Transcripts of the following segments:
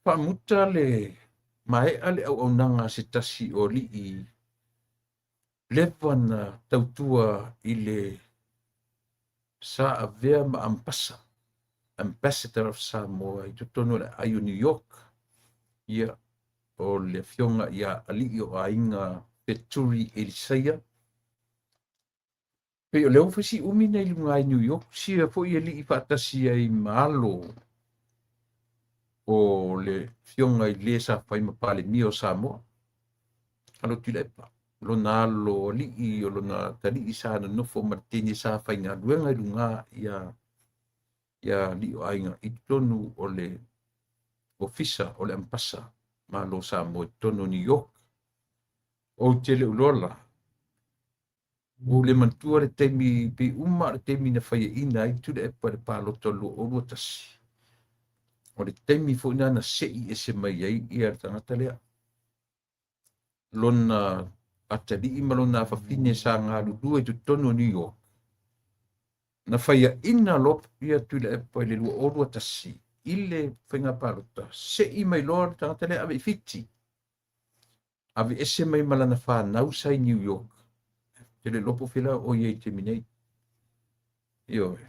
Faamuta le maea le auaunaga a se tasi o alii leva na tautua i le sa avea ma ambasa, Ambassador of Samoa i totonu o le aai o New York, ia, o le afioga ia Alii o Aiga Feturi Elisaia. Pei o lea ua fai si umi na i luga i New York, sia foi alii faatasi ai ma alo o le afioga i le sa fai ma Palemia o Samoa, alo Tuilaepa, lona alo alii o lona atalii sa nonofo ma le teine sa faigaluega i luga ia ia alii o aiga i totonu o le ofisa o le ambasa Malo Samoa i totonu o New York. Ou te le iloa la, ua ou le manatua le taimi pei uma le taimi na faiaina ai Tuilaepa i le palota o le 2021. O le taimi foi lena na sei ese mai ai ia le tagata lea. Lona atalii ma lona afafine sa galulue i totonu o New York. Na faiaina loa ia Tuilaepa i le 2021 i le faiga palota, sei mai loa le tagata lea ave i Fiti. Aveese mai ma lana fanau sa i New York. Te le iloa po o fea la o ia i taimi nei. Ioe.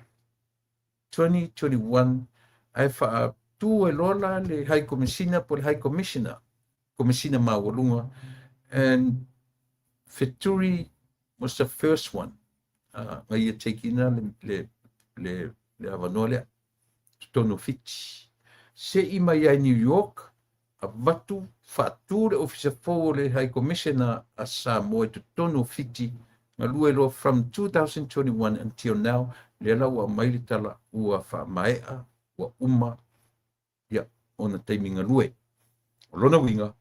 2021 ae faatu ai loa la le High Commissioner po o le High Commissioner, Komesina Maualuga, and Feturi was the first one na ia take ina le, le, le avanoa lea totonu o Fiti. Se'i mai ai New York, avatu faatu le ofisa fou o le High Commissioner a Samoa i totonu o Fiti, galue loa from 2021 until now, lea la ua aumai le tala ua faamaea, ua uma ia, ona taimi galue. O lona uiga,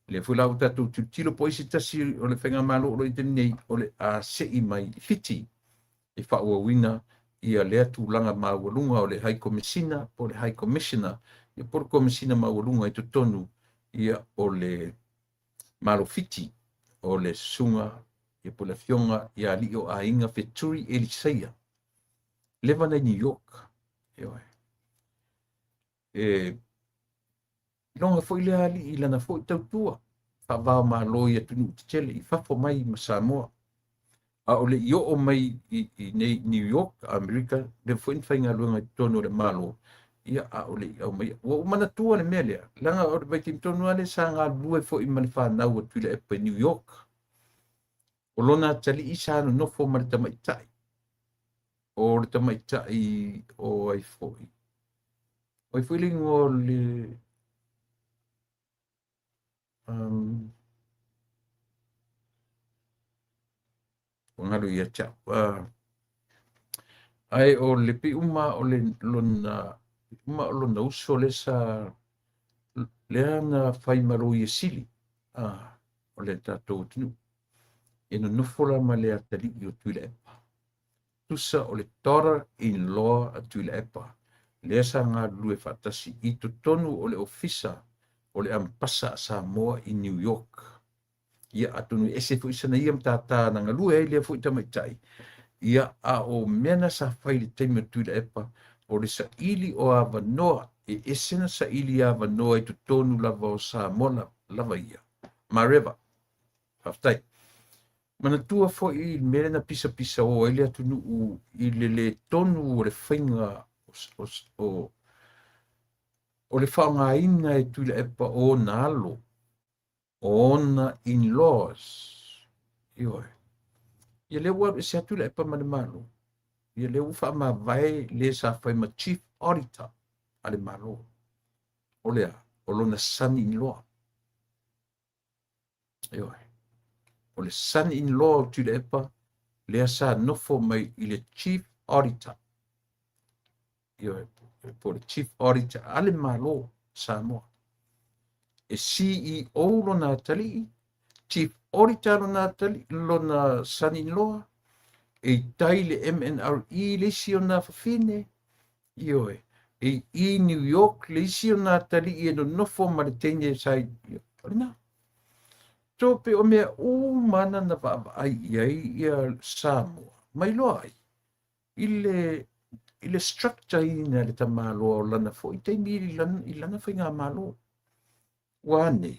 lea foi la ua tatou tilotilo po o ai se tasi o le faigamalo o lo o i taimi nei o le a se'i mai i Fiti e faaauauina ia lea tulaga maualuga o le High Komesina po o le High Commissioner ia po o le Komesina maualuga i totonu ia o le Malo Fiti o le susuga ia po o le afioga ia Alii o Aiga Feturi Elisaia leva na i New York. Ioe. E iloga foi lea alii i lana foi tautua faavao malo i atunuu tetele i fafo mai ma Samoa. A o le i oo mai i nei New York, Amerika, lea foi na faigaluega i totonu o le Malo, ia a o le i aumaia. Ua ou manatua le mea lea, leaga o le vaitaimi tonu lava lea sa galulue foi ma le fanau a Tuilaepa i New York. O lona atalii sa nonofo ma le tamaitai, o le tamaitai o ai foi. O ai foi le igoa o le ua galo ia te au. Ae o le pei uma o le lona uma o lona uso lea sa lea na fai ma loia sili o le tatou atunuu. E nonofo la ma le atalii o Tuilaepa. Tusa o le daughter-in-law a Tuilaepa, lea sa galulue faatasi i totonu o le ofisa o le Ambasa a Samoa i New York. Ia, atonu e ese foi sana ia matata na galue ai lea foi tamaitai. Ia, a o mea na sa fai i le taimi o Tuilaepa, o le saili o avanoa, e ese na saili avanoa i totonu lava o Samoa lava ia. Mareva. Faafetai. Manatua foi i le mea lea na pisapisa o ai le atunuu i le le tonu o le faiga o le faaaogaina e Tuilaepa o ona alo, o ona in-laws. Ioe. Ia lea ua alu ese atu Tuilaepa ma le Malo. Ia lea ua faamavae le sa fai ma Chief Auditor a le Malo. O lea, o lona son-in-law. Ioe. O le son-in-law o Tuilaepa lea sa nofo mai i le Chief Auditor. Ioe, po le Chief Auditor a le Malo Samoa. E CEO lona atalii, Chief Auditor lona atalii, lona son-in-law, e i tai le MNRE le isi o nā fafine, Ioe, e i New York le isi o nā atalii e nonofo ma le teine sa i, o lena. So pe o mea uma ana na vaavaai i ai ia Samoa, mai loa ai i le i le structure ina le tamaloa o lana foi taimi i lana, i lana faigamalo. Ua a nei?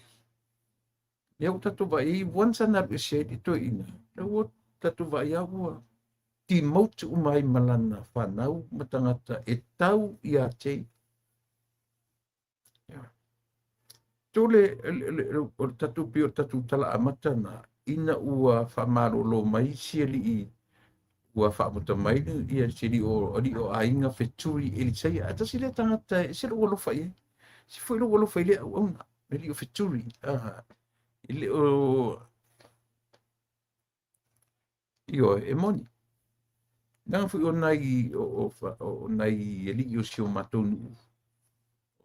Lea ua tatou vaai ai, once ana alu ese ai le toeaina, lea ua tatou vaai lava ua demote uma ai ma lana fanau ma tagata e tau ia te ia. To le, o le tatou pei o le tatou tala amata na, ina ua faamalolo mai si alii ua faamuta mai ia si alii o alii o aiga Feturi Elisaia. Ae tasi lea tagata e ese lou alofa i ai. Se foi lou alofa i lea auauna, le alii o Feturi. E le o Ioe, e moni. Leaga foi o nai, o, o, o nai alii o si o matou nuu,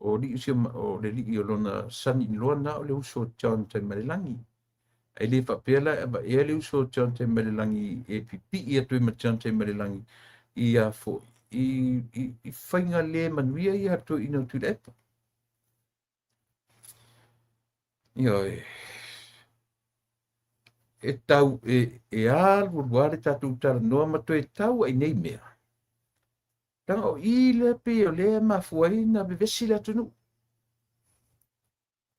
o alii o si o, o le alii o lona son-in-law na o le uso o John Taimalelagi. Ae le faapea la e avaea le uso o John Taimalelagi e pipii atu ai ma John Taimalelagi i a foi, i faiga le manuia ia a le toeaina o Tuilaepa. Ioe. E tau, e alu alu lava le tatou talanoa ma toe tau ai nei mea. Leaga o i lea pei o lea e mafua ai na vevesi le atunuu.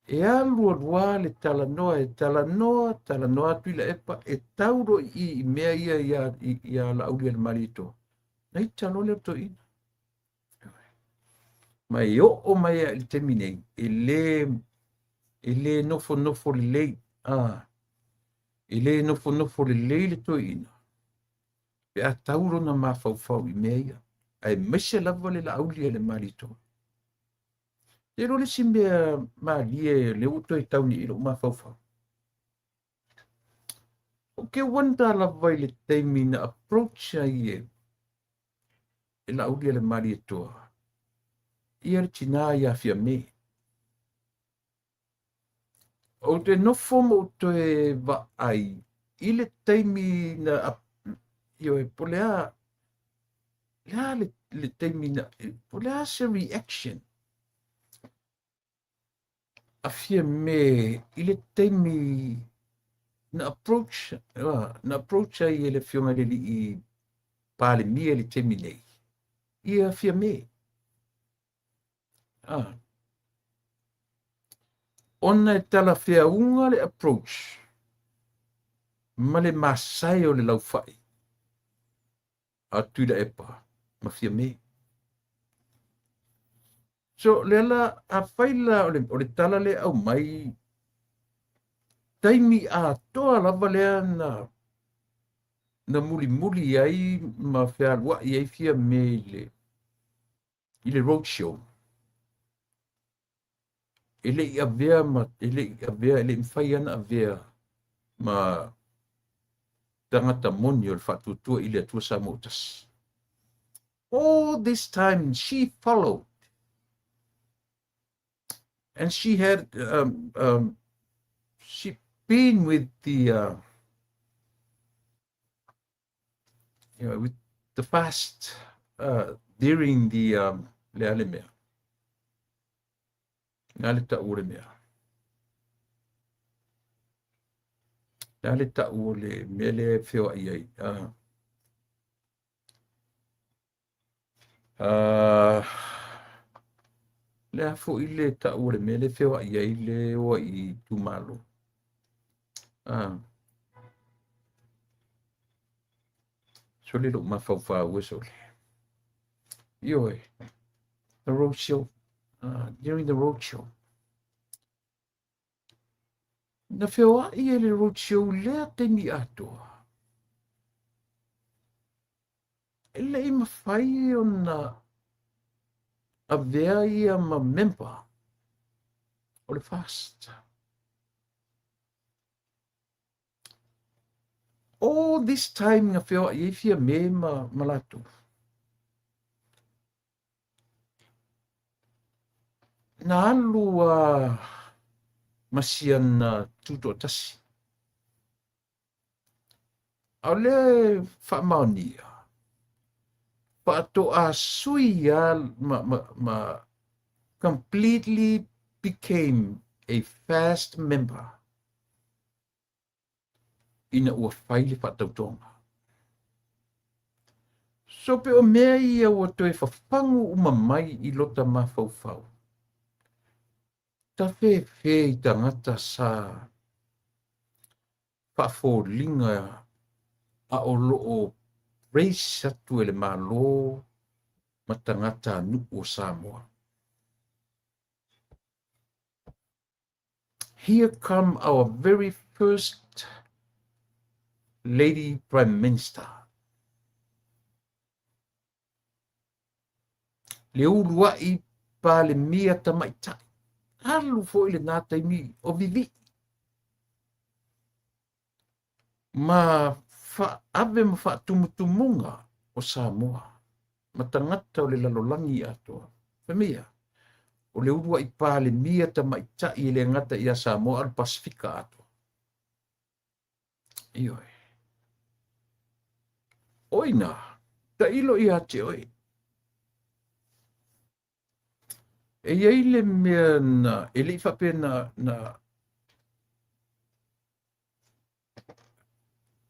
E alu alu lava le talanoa, e talanoa, talanoa atu Tuilaepa, e tau loa i i mea ia ia Laaulialemalietoa. Na ita loa lea o le toeaina. Ma e oo mai lava i le taimi nei, e le nofonofo lelei, e le nofonofo lelei le toeaina pe a tau lona mafaufau i mea ia, aemaise lava le Laaulialemalietoa. Te iloa le isi mea malie lea ua toe tau nei i lou mafaufau. Ou te wonder lava i le taimi na approach ai e Laaulialemalietoa ia le tinā ia Fiame. Ou te nofo ma ou toe vaai i le taimi na ioe, po o le a, le a le taimi na, po o le a se reaction a Fiame i le taimi na approach, na approach ai e le Afioga i le Alii Palemia i le taimi nei, ia Fiame. Ona e talafeauga le approach ma le masae o le laufai a Tuilaepa ma Fiame. So, lea la, afai la o le tala lea e aumai, taimi atoa lava lea na mulimuli ai ma fealuai ai Fiame i le road show. E le i avea ma, e le i avea, e le i mafai ana avea ma tagata moni o le Faatuatua i le Atua Samoa ua Tasi. All this time she followed and she had she been with the you know, with the fast during the le a le mea. Le a le tau o le mea. Le a le tau o le mea lea e feoai ai. Le a foi le tau o le mea lea e feoai ai le o ai itumalo. Sole lou mafaufau e sole. Ioe, the road show, during the road show. Na feoai e le road show lea taimi atoa. E le i mafai ona avea ia ma member o le fast. All this time na feoai ai Fiame ma latou. Na alu a ma si ana tutoatasi. A o lea e faamaonia, faatoa sui a ma completely became a fast member ina ua fai le faatautoga. So pe o mea ia ua toe fafagu uma mai i lota mafaufau. Tafefe i tagata sa faafoliga a o lo o raise atu e le Malo ma tagatanuu o Samoa. Here come our very first lady prime minister. Le uluai Palemia tamaitai. Alu foi lena taimi o vivii. Ma ave ma faatumutumuga o Samoa ma tagata o le lalolagi atoa. Fai mai a, o le uluai Palemia tamaitai e le gata ia Samoa a o le Pasefika atoa. Ioe. O ina, tailo ia te oe. E i ai le mea na, e le i faapea na, na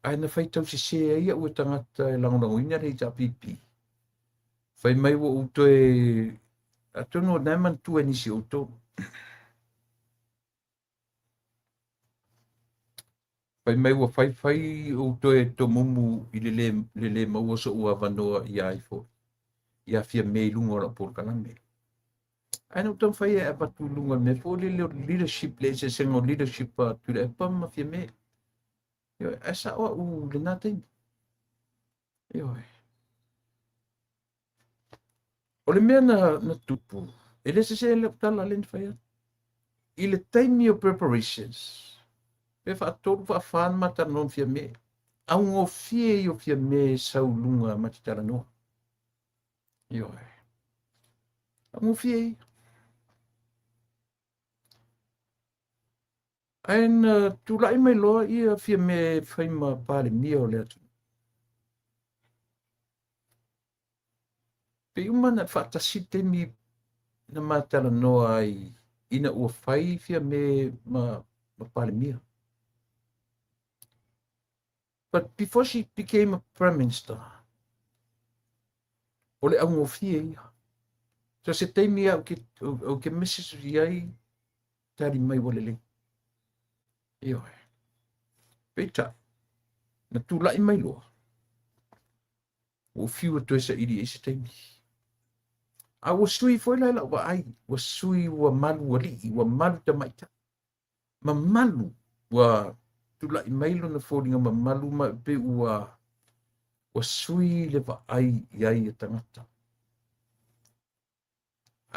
ae na faitau sesē ai au e tagata e lagolagoina le HRPP. Fai mai ua ou toe, atonu o lena e manatua e nisi o outou. Fai mai ua faifai ou toe tomumu i le le, le le maua o so'u avanoa ia ifo, ia Fiamē i luga o la'u polokalame. Ae na ou taumafai e avatu i luga o le mea foi lele o le leadership, le eseesega o leadership a Tuilaepa ma Fiamē. Ioe, ae sa'o a'u i lena taimi. Ioe. O le mea na, na tupu, e le sese la'u tala lea na fai atu. I le taimi o preparations, pe faatolu faafa na ma talanoa ma Fiamē. Augofie ia o Fiamē e sau i luga ma te talanoa. Ioe. Augofie ia. Ae na tulai mai loa ia Fiamē e fai ma Palemia o le atunuu. Pei uma na faatasi le taimi na ma talanoa ai ina ua fai Fiamē ma, ma Palemia. But before she became a Prime Minister, o le augofie ia. So se taimi au ke, au ke message i ai, tali mai ua lelei. Ioe. Peitai, na tulai mai loa, ua fiu e toe saili ai se taimi. A ua sui foi la i lau vaai, ua sui ua malu alii, ua malu tamaitai. Mamalu, ua tulai mai lona foliga mamalu ma e pei ua ua sui le vaai i ai a tagata.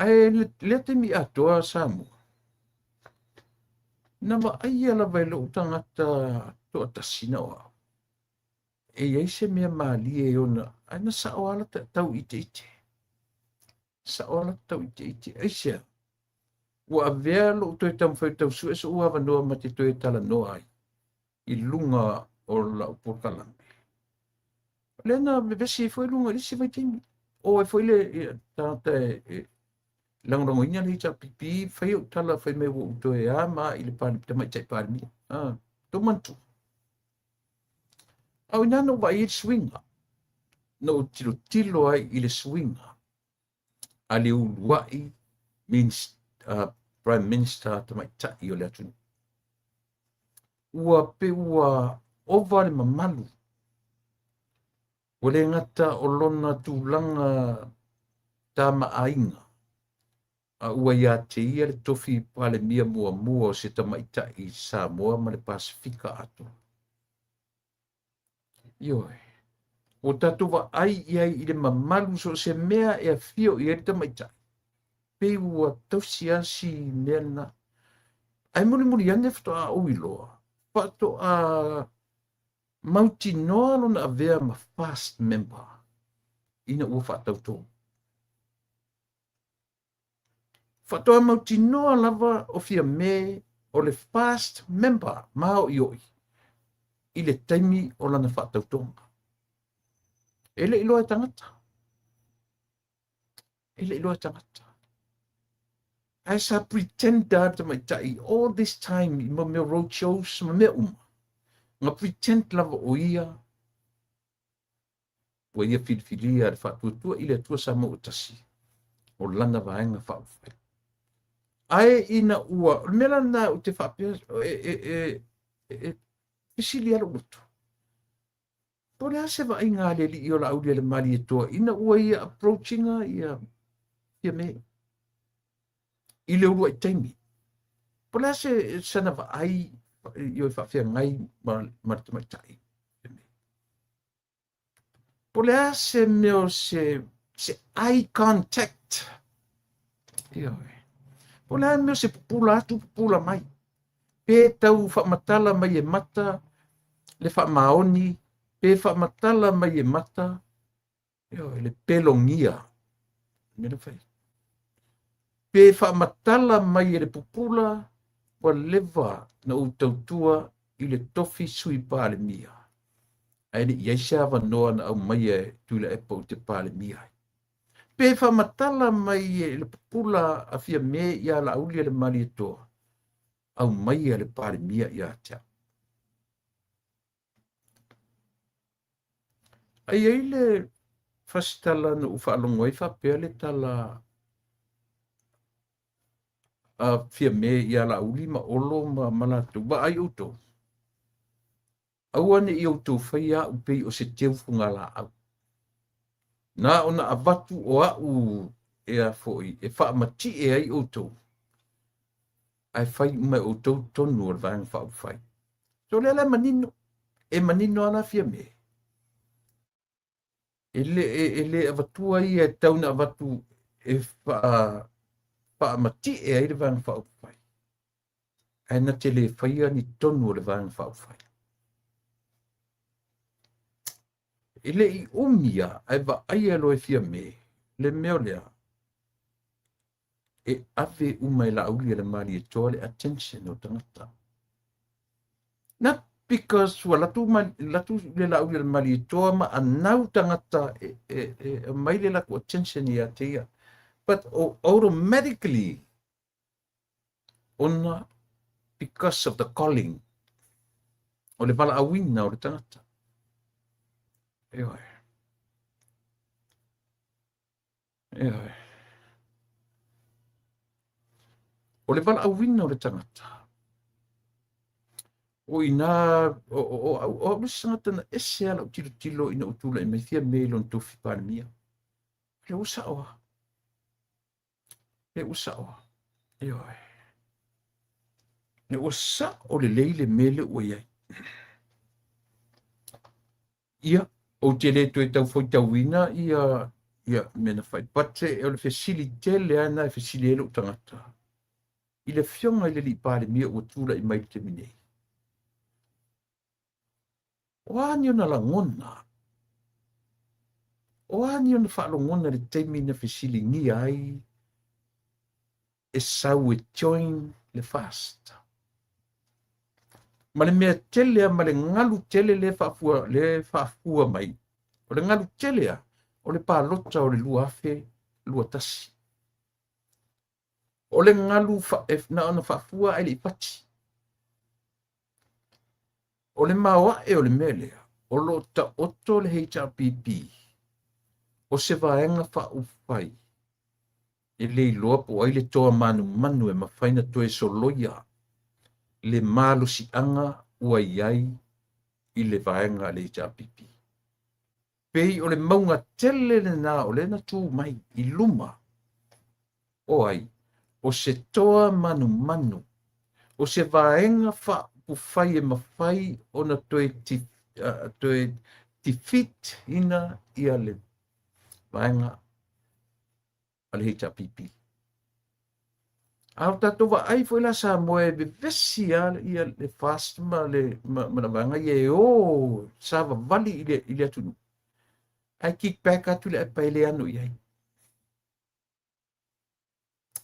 Ae lea taimi atoa Samoa, na vaaia lava e lou tagata toatasi na o au, e i ai se mea malie e ona, ae na sao lava lata tau iteite. Sao lava lata tau iteite. Aisea? Ua avea lou toe taumafai e tau sue so'u avanoa ma te toe talanoa ai i luga o la'u polokalame. O lea na vevesi ai foi luga i le isi vaitaimi. O ai foi le tagata e lagolagoina le HRPP, fai o'u tala fai mai ua ou toe a ma i le tamaitai Palemia. Ah, tou manatua. A o ina na ou vaai ai i le suiga, na ou tilotilo ai i le suiga a le uluai Prime Minister tamaitai o le atunuu. Ua pe ua ova le mamalu, ua le gata o lona tulaga tamaaiga, a ua ia te ia le tofi Palemia muamua o se tamaitai i Samoa ma le Pasefika atoa. Ioe. Ua tatou vaai i ai i le mamalu so o se mea e afio i ai le tamaitai, pei ua tausi lava si mea lena. Ae mulimuli ane faatoa ou iloa, faatoa mautinoa lona avea ma first member ina ua faatautō. Faatoa mautinoa lava o Fiamē o le first member māoʻiʻoʻi i le taimi o lana faatautoga. E le i loa e tagata. E le i loa e tagata. Ae sa pretend lava le tamaitai all this time i mo mea road shows ma mea uma. Na pretend lava o ia Ua ia filifilia le faatuatua i le Atua Samoa ua tasi o lana vaega faaupufai. Ae ina ua, o le mea la lena ou te faapea, e fesili lava lou loto, po o le a se vaaiga a le alii o Laaulialemalietoa ina ua ia approach ina ia mea i le uluai taimi. Po o le a se sana vaai i faafeagai ma le tamaitai. Po o le a se mea o se eye contact. Ioe. Po o le a mea o se pupula atu pupula mai. Pe tau faamatala mai e mata le faamaoni, pe faamatala mai e mata, ioe, le pelogia. Mea na fai. Pe faamatala mai e le pupula, ua leva na ou tautua i le tofi Sui Palemia. Ae le i ai se avanoa na aumaia e Tuilaepa ou te Palemia ai. Pe faamatala mai e le pupula a Fiame ia Laaulialemalietoa, aumaia le Palemia ia te au. Ai ai le fasitala na ou faalogo ai faapea le tala a Fiame ia Laauli ma Olo ma latou, vaai outou, aua ne i outou faia au pei o se teu fugalaau. Na ona avatu o au e a foi e faamatie ai outou, ae fai uma e outou tonu o le Vaega Faaupufai. So lea la manino, e manino ala Fiame. E le avatua ia e tau na avatu e faamatie ai le Vaega Faaupufai. Ae na te le faia ni tonu o le Vaega Faaupufai. E le i umia ae vaaia loa e Fiame le mea lea e ave uma e Laaulialemalietoa le attention o tagata. Not because ua latu le Laaulialemalietoa ma anau tagata e mai le latou attention ia te ia, but automatically ona because of the calling o le valaauina o le tagata. Ioe. Ioe. O le valaauina o le tagata. O ina o au le tagata na ese ala o tilotilo ina o tula i mai Fiame i lona tofi Palemia. Le ua saoa. Le ua saoa. Ioe. Le ua sao le lei le mele ua iai. Ia, o te le toe tau foitauina ia mea na fai. But o le fesili tele ana e fesili ai lou tagata. I le fioga i le alii Palemia ua tula i mai le taimi nei. O a ni ona lagona. O a ni ona faalogona le taimi na fesiligia ai e sau e join le FAST. Ma le mea tele ma le ngalu tele le faafua mai. O le ngalu tele a, o le palota o le 2021. O le ngalu na ona faafua ai le ipati. O le maoae o le mea lea, o lo taoto le HRPP, o se vaega faaupufai, e le iloa po ai le toa manumanu e mafai na toe soloia le malosiaga ua iai i le vaega a le HRPP. Pei o le mauga tele lena o le na tu mai i luma o ai, o se toa manumanu, o se vaega faaupufai e mafai ona toe defeat ina ia le vaega a le HRPP. A o tatou vaai foi la Samoa e vevesi a ia le FAST ma le vaega ia e o savavali i le atunuu. Ae kick back atu le epa e le ano i ai.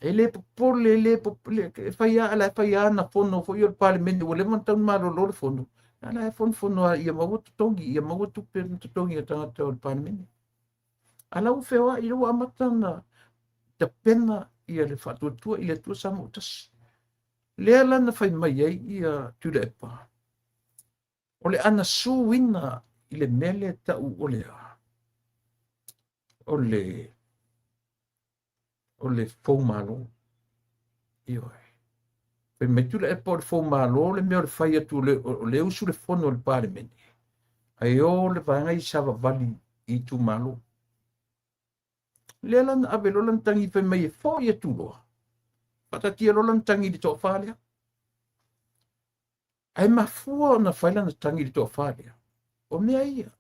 E le popole, e le popole, e fai a, la e fai a na fono foi o le Palemene, ua leva ona tau malolo le fono. A la e fono a ia maua totogi, ia maua tupe na totogi a tagata o le Palemene. A la ua feoai, ua amata na tapena ia le faatuatua i le Atua Samoa tasi. Lea la na fai mai ai ia Tuilaepa. O le anasuina i le mea lea tau o le a. O le foumalo. Ioe. Fai mai Tuilaepa o le foumalo le mea o le fai atu o le usu le fono a le Palemene, ae o le vaega i savavali i itumalo. Lea la na ave loa lana tagi fai mai e foi atu loa, faataatia loa lana tagi i le toafa lea. Ae mafua ona fai lana tagi i le toafa lea, o mea ia.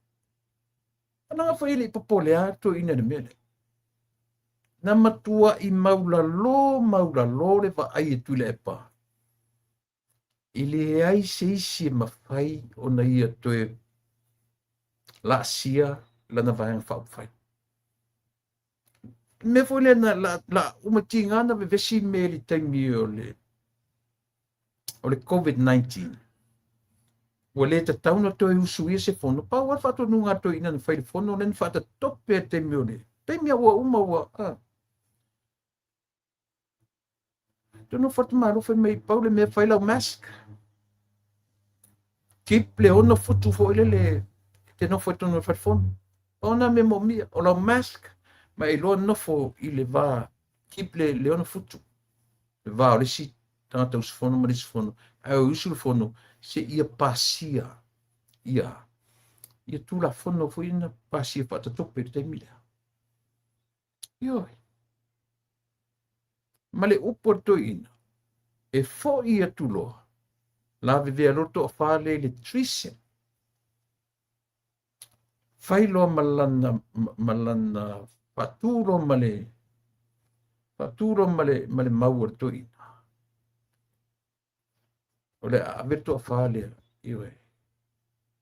Leaga foi e le i popole lava le toeaina i le mea lea. Na matuai maualalo maualalo le vaai e Tuilaepa, e leai se isi e mafai ona ia toe laasia lana Vaega Faaupufai. Le mea foi lea na la uma tiga na vevesi mea i le taimi o le COVID-19, ua le tatau ona toe usuia se fono. Pau lava le faatonuga a le toeaina na fai le fono lea na faatatope le taimi o le taimi ua uma ua tonu Fatumalo fai mai pau le mea, fai lau mask, keep le 6 futu foi lele te nofo i totonu o le falefono. Pau na mea moomia o lau mask ma e iloa nofo i le va, keep le 6 futu le va o le isi tagata usufono ma le isi usufono, ae o usu le fono se ia pasia ia Tulafono foi na pasia faatatope i le taimi lea. Ioe. Ma le upu a le toeaina, e foi atu loa, lavevea loa le toafa lea i le treason. Fai loa ma lana faatu loa ma le faatu loa ma le mau a le toeaina. O le a ave le toafa lea, ioe,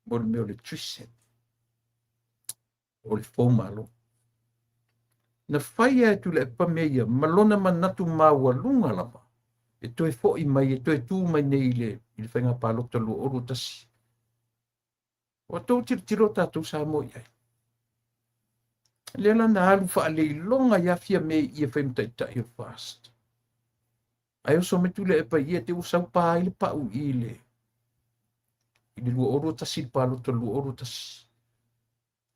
mo le mea o le treason, o le foumalo. Na fai e Tuilaepa mea ia ma lona manatu maualuga lava e toe foi mai, e toe tu mai nei i le faiga palota 2021. Ua outou tilotilo tatou Samoa i ai. Lea la na alu faaleiloga ia Fiame i e fai ma taitai o FAST. Ae oso mai Tuilaepa i ia te ua sau pa ai le pau i le 2021, le palota 2021.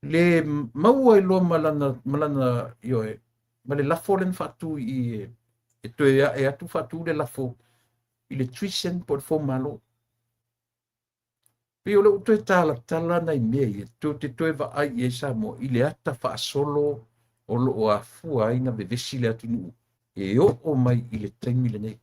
Le maua ai loa ma lana, ioe, ma le lafo lea na faatu i e toe ae atu faatu le lafo i le treason po o le foumalo. Pei o lea ua toe talatala nai mea ia, tou te toe vaai i ai Samoa i le ata faasolo o lo o afua ai na vevesi le atunuu e oo mai i le taimi lenei.